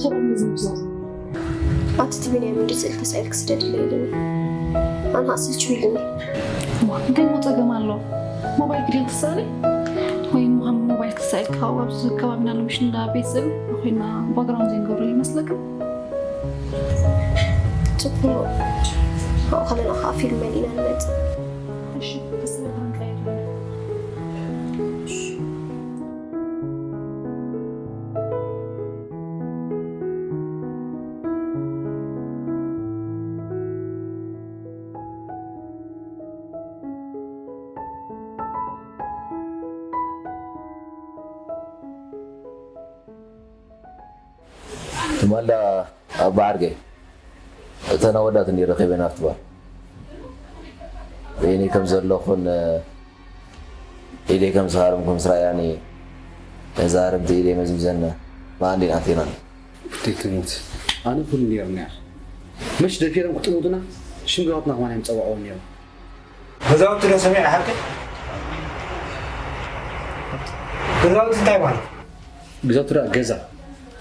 ሰላም ነዚ ምብዛት። ኣብቲ ቲቪ ናይ መንዲ ስእሊ ተሳኢልክ ስደድለይ ኢሉኒ። ኣነ ስልችው ኢሉኒ። እዋ፣ እንታይ እሞ ጸገም ኣሎ? ሞባይል ግደን ትስእሊ? ወይ እሞ ከም ሞባይል ክትስእልካ ካብኡ ኣብዚ ከባቢና ኣሎ ምሽ እንዳ ቤት ስእሊ ኮይና ባክግራውንድ ዘይንገብሮ ይመስለካ? ጽቡቕ። ኣብኡ ከለና ከኣ ፊልም መሊእና ንመጽእ። እሺ፣ ክስእልካ ንቀይር። ትማል ደኣ ኣብ ባዕርገ እተን ኣወዳት እንዲ ረኺበን ኣብቲ ባር። በይነይ ከም ዘለኹን ኢደይ ከም ዝሃረምኩ ምስ ረኣያኒ፣ ነዛ ሃረምቲ ኢደይ መዝሚዘና፣ መኣንዲን ኣቲናኒ። ውድይ ትሙት፣ ኣነ ኩሉ ነይሩኒ እያ። መሽ ደፊሮም ክጥምቱና፣ ሽም ገዛውትና ከማን እዮም ዝጸውዕዎም ነይሮም። ገዛውቲ ዶ ሰሚዐ ሓቂ? ገዛውቲ እንታይ ማለት? ገዛውቲ ደኣ ገዛ፣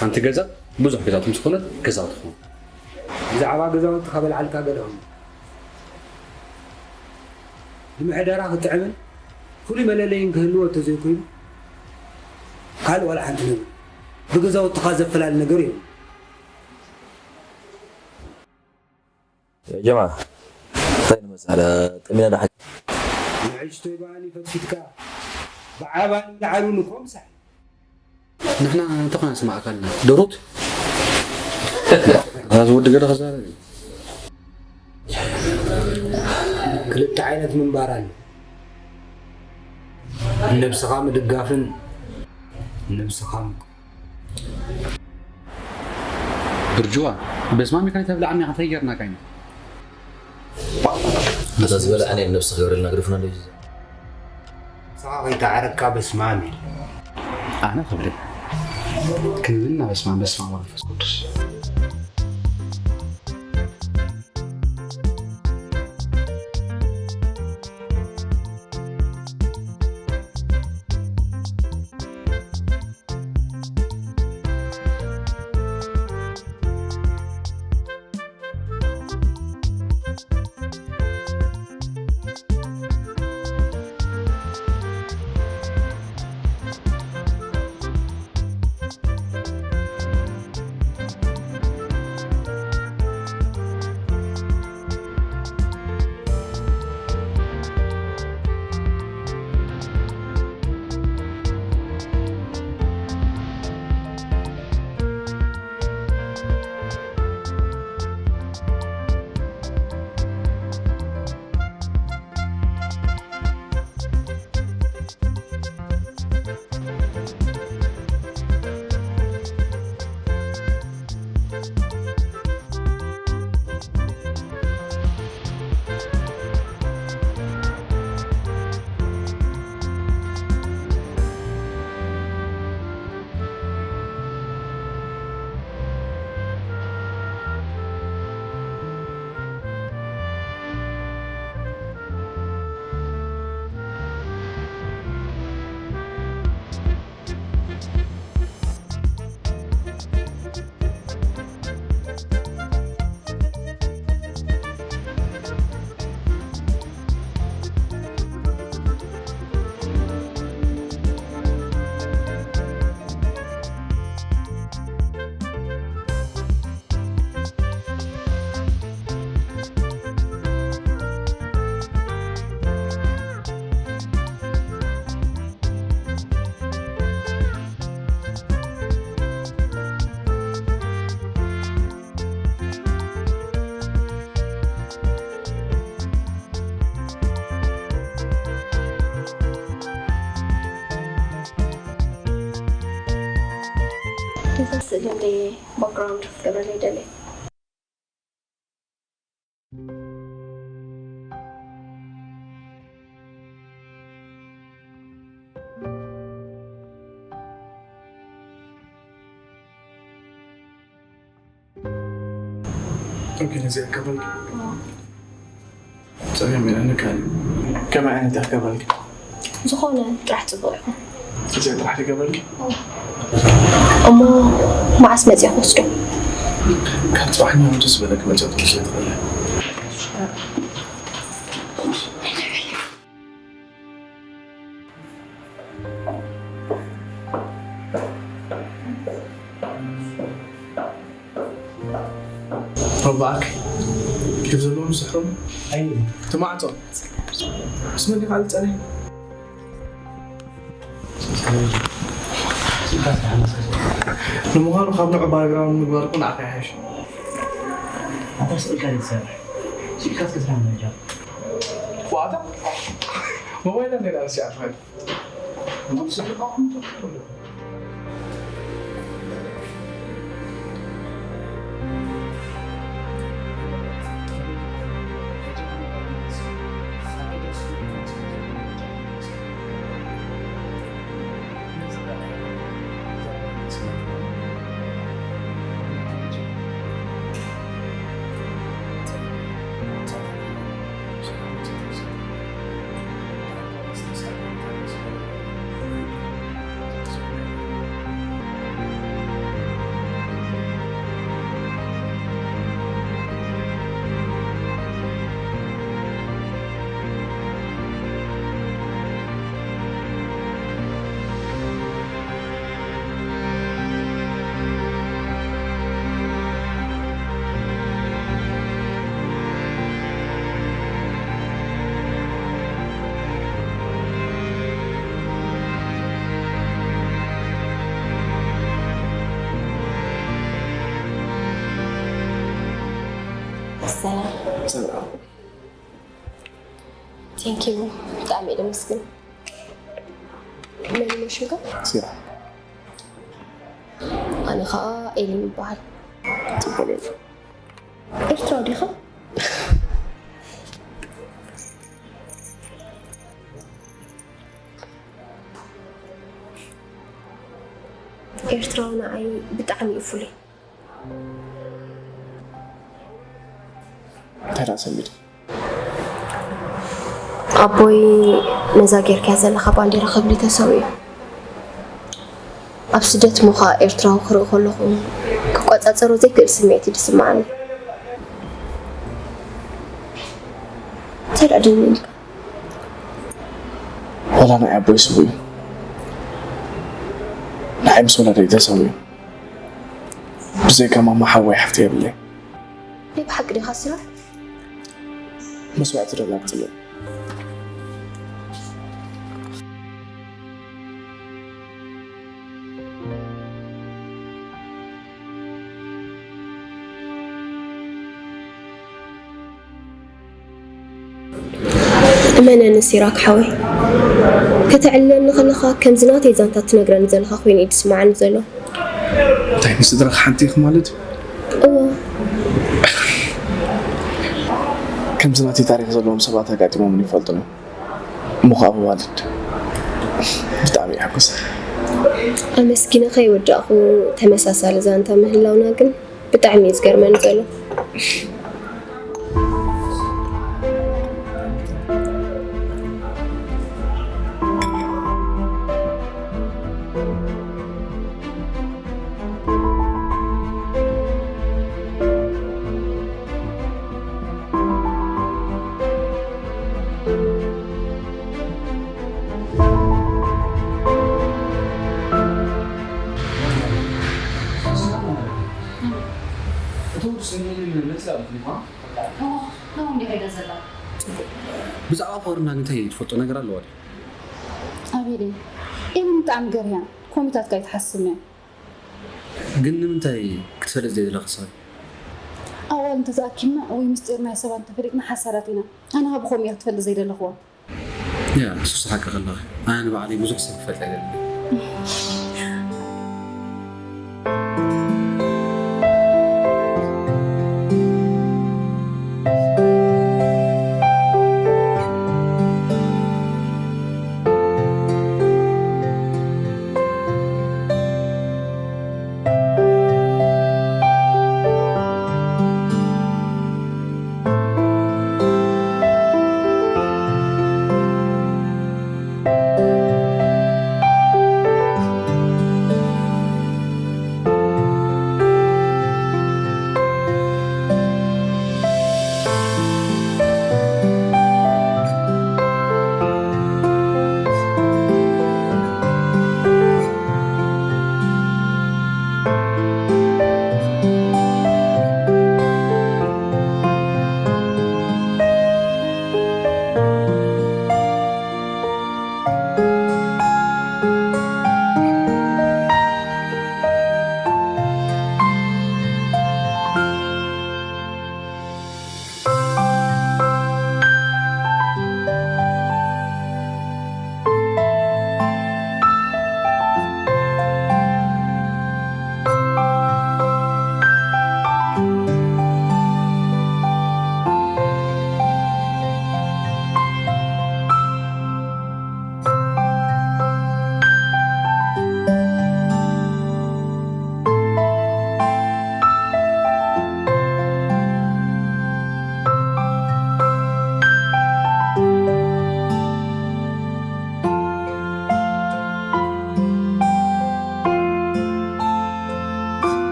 ሓንቲ ገዛ ብዙሕ ገዛውቲ ምስ ኮነት ገዛውቲ ትኾን። ብዛዕባ ገዛውቲ ካብ ኣልዓልካ ገለ እሞ ንምሕደራ ክጥዕምን ፍሉይ መለለይን ክህልዎ እንተዘይኮይኑ፣ ካልእ ዋላ ሓንቲ ነገር ብገዛውትኻ ዘፈላሊ ነገር የብሉን። ያ ጀማ፣ እንታይ ንመሳለ ጠሚና ዶ ሓቂ? ንዕሽቶይ በዓል ፈትፊትካ ብዓባን ብዓሉን እኮ ምሳሕ። ንሕና እንተኾና ስማዕ ኣካልና ደሩት። እዚ ወዲ ገለ ክዛረብ እዩ። ክልተ ዓይነት ምንባር ኣሎ። ነብስኻ ምድጋፍን ነብስኻ ምቅ-፣ ብርጅዋ፣ በስማሚ ካይ ተብልዓኒ፣ እንታይ ጌርና ካይና? እዛ ዝበልዐ ናይ ነብሲ ክገብረልና ግደፉና እንዶ እዩ። ንስኻ ከይተዓረቅካ በስማም የለን። ኣነ ክብሪ ክንብልና በስማም፣ በስማም ወመንፈስ ቅዱስ። እዛ ስእሊ እንደ ባክግራውንድ ክትገብረለይ ይደሊ። ኦኬ፣ ነዚኣ ከበልኪ? ጸገም የለን፣ ንካል። ከመይ ዓይነት እያ ከበልኪ? ዝኾነ ጥራሕ ጽቡቕ ይኹን። እዚኣ ጥራሕ ትገበልኪ? እሞ መዓስ መፂኣ ክወስዶ? ካብ ፅባሕ ንዮም ደስ ዝበለክ መፂኣ ትወስዶ ትኽእል። ረባዕክ ኬፍ ዘለዎም ዝስሕሮም ኣይብሉ። ትማዕጾ ስመ እንዲኻ ልጸነ። ንምዃኑ ካብ ንዑ ባክግራውንድ ምግባር እኮ ንዓኻ ይሓይሽ። ኣታ ስእልካ ድትሰርሕ ስኢልካ እስከ ስራሕ ምርጃ። ዋታ ሞባይል እንዴት ኣረሲያ ትኸድ? ሰላም። ሰላም። ቴንክ ዩ። ብጣዕሚ እየ ደመስግን። መን ይመስልካ? ሲራ። ኣነ ኸኣ ኤሊን ይበሃል። ጽቡቕ። ኤርትራዊ ዲኻ? ኤርትራዊ ንዓይ ብጣዕሚ እዩ ፍሉይ። እንታይ ደኣ ሰሚዒ? ኣቦይ ነዛ ጌርካያ ዘለኻ ባንዴራ ክብሊ ተሰዊኡ። ኣብ ስደት እሞ ኸኣ ኤርትራዊ ክርኢ ከለኹ ክቆጻጸሮ ዘይክእል ስምዒት እዩ ዝስምዓኒ። እንታይ ደኣ ደይኑ ኢልካ? ዋላ ናይ ኣቦይ ስውእ እዩ። ንዓይ ምስ ወላደይ ተሰዊኡ። ብዘይካ ማማ ሓወይ ሓፍተይ የብለይ። ናይ ብሓቂ ዲኻ ስራሕ? መስዋእቲ ዶ ላግጽሎ? እመነኒ ሲራክ ሓወይ፣ ከተዕልለኒ ከለኻ ከምዚ ናተይ ዛንታ ትነግረኒ ዘለኻ ኮይኑ እዩ ዝስምዓኒ ዘሎ። እንታይ ንስድራኽ ሓንቲ ኢኺ ማለት? እወ። ከምዚ ናተይ ታሪኽ ዘለዎም ሰባት ኣጋጢሞምን ይፈልጡን እዮም። እሞ ኸኣ ብዋልድ ብጣዕሚ እየ ሕጉስ። ኣመስጊነ ከይወዳእኹ ተመሳሳሊ ዛንታ ምህላውና ግን ብጣዕሚ እዩ ዝገርመኒ ዘሎ። ብዛዕባ ፍቕርና እንታይ ትፈልጦ ነገር ኣለዋ ድዩ? ኣቤለይ፣ ኤሚ ብጣዕሚ ገርህያ፣ ከምኡታት ኣይትሓስብን እያ። ግን ንምንታይ ክትፈልጥ ዘይደለኻ ሰብኣይ? ኣዋል እንተተኣኪብና ወይ ምስጢር ናይ ሰባት እንተፈሊጥና ሓሳዳት ኢና። ኣነ ካብ ብኸምኡ እያ ክትፈልጥ ዘይደለኽዋ። ያ፣ ንሱስ ሓቂ ከለኺ። ኣነ ንባዕለይ ብዙሕ ሰብ ክፈልጥ ኣይደልን።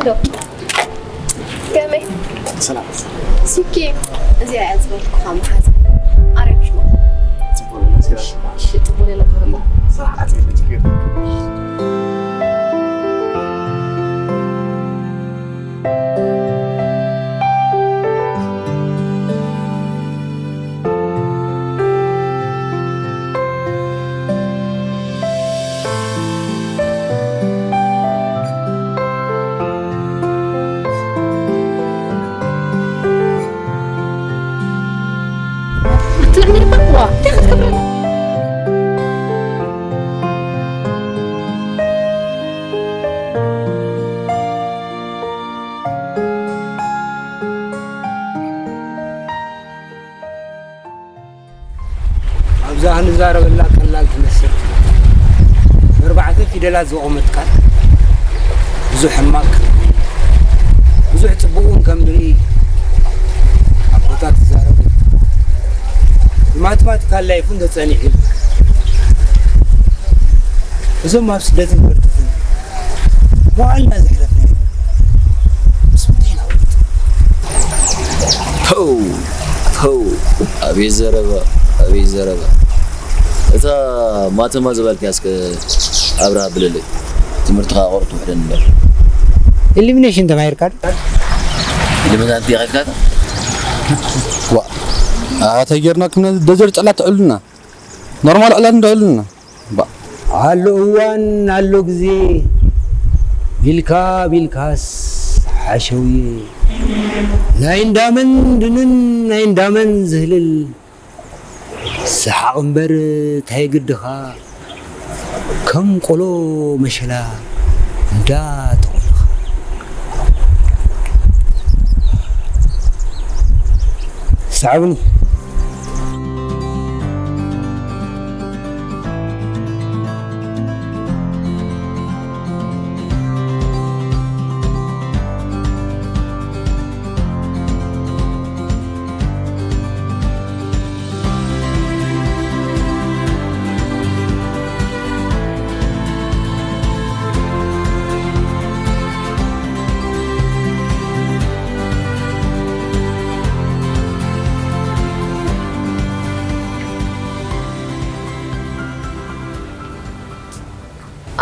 ዶ? ከመይ? ሰላም። ሲኪ፣ እዚኣ እያ ዝበልኩኻ መሓዛ። ኣረግሽማ። ጽቡቅ ነው፣ መስገን። እሺ፣ ጽቡቅ ነው። ስራሕ ዓጽዩ፣ ችግር የለም። ኣብዛ ክንዛረበላ ቀላል ትመስል፣ ብኣርባዕተ ፊደላት ዝቖመት ቃል፣ ብዙሕ ሕማቕ ከም፣ ብዙሕ ጽቡቕ እውን ከም ንርኢ ኣቦታት ይዛረቡ። ብማትማቲካል ላይፍ እውን ተጸኒዑ፣ እዞም ኣብ ስደትን ብርተትን መዋዕልና ዘሕለፍናዮ፣ ምስ ምንታይ ኢና ወዲቕና? ተው፣ ተው፣ ኣቤት ዘረባ፣ ኣቤት ዘረባ። እታ ማተማ ዝበልካያ እስከ ኣብርሃ ብለለይ። ትምህርትኻ ኣቑርጥ ውሕደን እምበር። ኢሊሚኔሽን ተማሂርካ ዶ? ኢሊሚናንቲ ከፊልካ ዶ? ዋ፣ ኣታ ጌርና ክነ ደዘር ጸላት ትዕሉና። ኖርማል ዕላል እንዳውልና። ባ ኣሎ እዋን ኣሎ ግዜ፣ ቢልካ ቢልካስ ሓሸውየ። ናይ እንዳመን ድንን ናይ እንዳመን ዝህልል፣ ሰሓቕ እምበር ታይ ግድኻ፣ ከም ቆሎ መሸላ እንዳጠቖልኻ። ሰዓብኒ።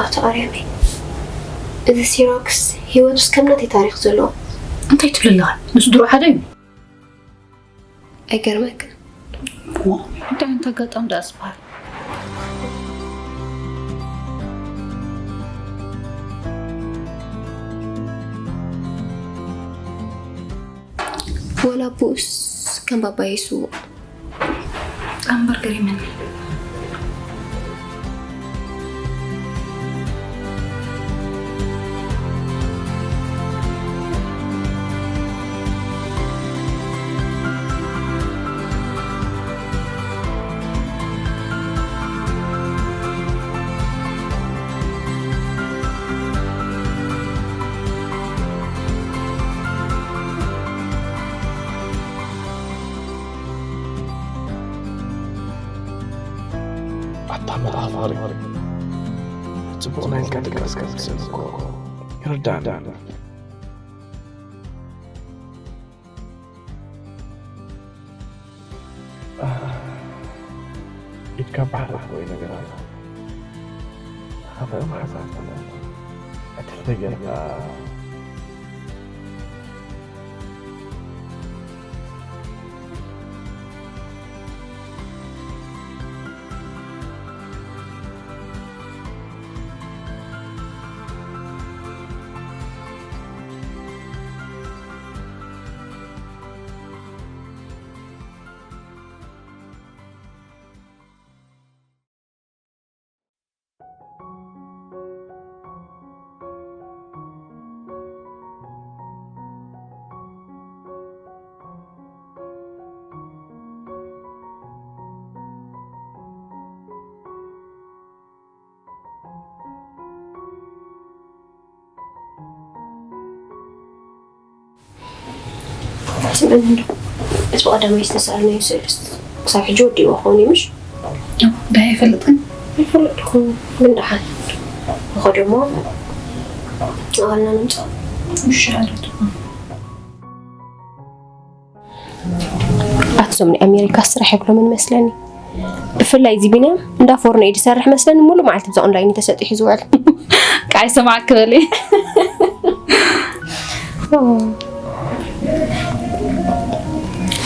ኣቶ ኣርያመይ፣ እዚ ሲራክስ ህይወቱስ ከም ናተይ ታሪኽ ዘለዎ። እንታይ ትብል ኣለኻ? ንሱ ድሮ ሓደ እዩ። ኣይገርመክን? ዋ፣ እንታይ ዓይነት ኣጋጣሚ ደኣ ዝበሃል? ወላ ብኡስ ከም ባባየ ይስውእ። እምበር ገሪመኒ። ኣታ መልኣኽ ፍቕሪ፣ ጽቡቕ ናይ ኢልካ ደቀስካ ትስእል እኮ ይርዳእኒ። ኢድካ ባሕሪ ወይ ነገራት ሃፈ መሓዛት እቲ ተገርካ ስምዕኒ እንዶ፣ እቲ ብቐዳማይ ዝተሳእልናዮ ስእልስ ክሳብ ሕጂ ወዲእዎ ክኸውን እዩ፣ ምሽ? እዎ፣ እንታይ ኣይፈልጥን? ኣይፈለጥኩን፣ ግን ደሓን። ንኸዶ እሞ፣ ንቓልና ንምጻእ። ውሻ ኣለት። ኣትዞም ናይ ኣሜሪካ ስራሕ የብሎምን መስለኒ። ብፍላይ እዚ ቢንያም እንዳ ፎርኖ እዩ ዝሰርሕ መስለኒ፣ ሙሉ መዓልቲ ብዛ ኦንላይን እዩ ተሰጢሑ ዝውዕል። ቃይ ሰማዕ ክበል።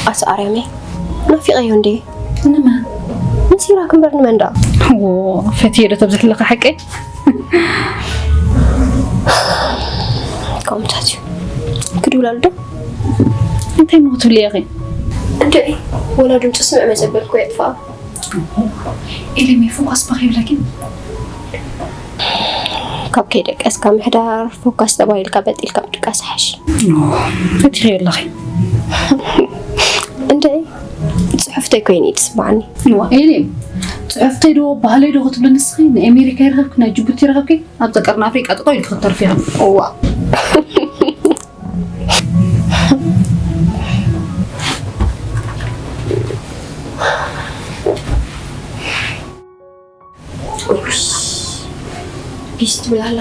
ኣቶ ኣርያመይ ናፊቐዮ እንዴ? ንመን? ንሲራክ እምበር ንመን ደኣ? ፈትየ ዶ ተብዝሕልካ ሓቀይ? ከምታት እዩ። ክድውላሉ ዶ? እንታይ ሞ ክትብሊ ኢኺ? እንድዒ፣ ወላ ድምፁ ስምዕ መዘበልኩ የጥፋኣ። ኤሌሚ ፎካስ ባኺ ይብለኪ። ካብ ከይደቀስካ ምሕዳር ፎካስ ተባሂልካ በጢልካ ምድቃስ ሓሽ። ፈቲኺ ኣለኺ። እንድዒ፣ ፅሑፍተይ ኮይኑ እዩ ዝስማዓኒ። ዋ ኤሌም፣ ፅሑፍተይ ዶ ባህለይ ዶ ክትብሊ ንስኺ? ናይ ኣሜሪካ ይረኸብኪ፣ ናይ ጅቡቲ ይረኸብኪ፣ ኣብዛ ቀርኒ ኣፍሪቃ ጠጠው ኢልኪ ክትተርፊ ኢኺ። እዋ። ኡይ፣ ቢስ ትብል ኣላ።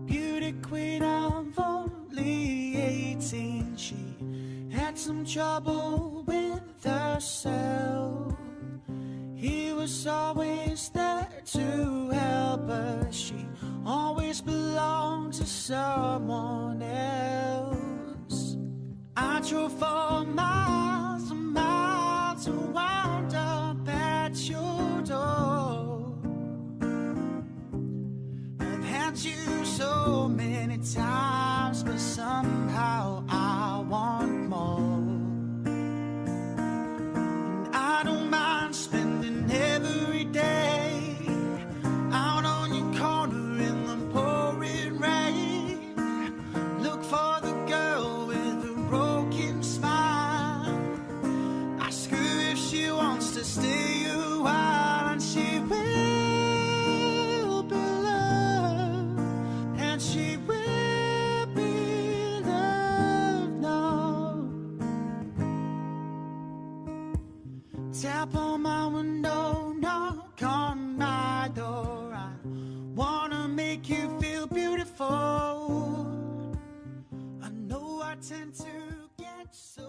Beauty queen of only eighteen, she had some trouble with herself. He was always there to help her, she always belonged to someone else. I drove for miles and miles to wind up at your door. I've had you so many times, but somehow I want more. And I don't mind spending every day out on your corner in the pouring rain. Look for the girl with a broken smile. Ask her if she wants to stay a while, and she will be loved, and she will be loved now. Tap on my window, knock on my door. I wanna make you feel beautiful. I know I tend to get so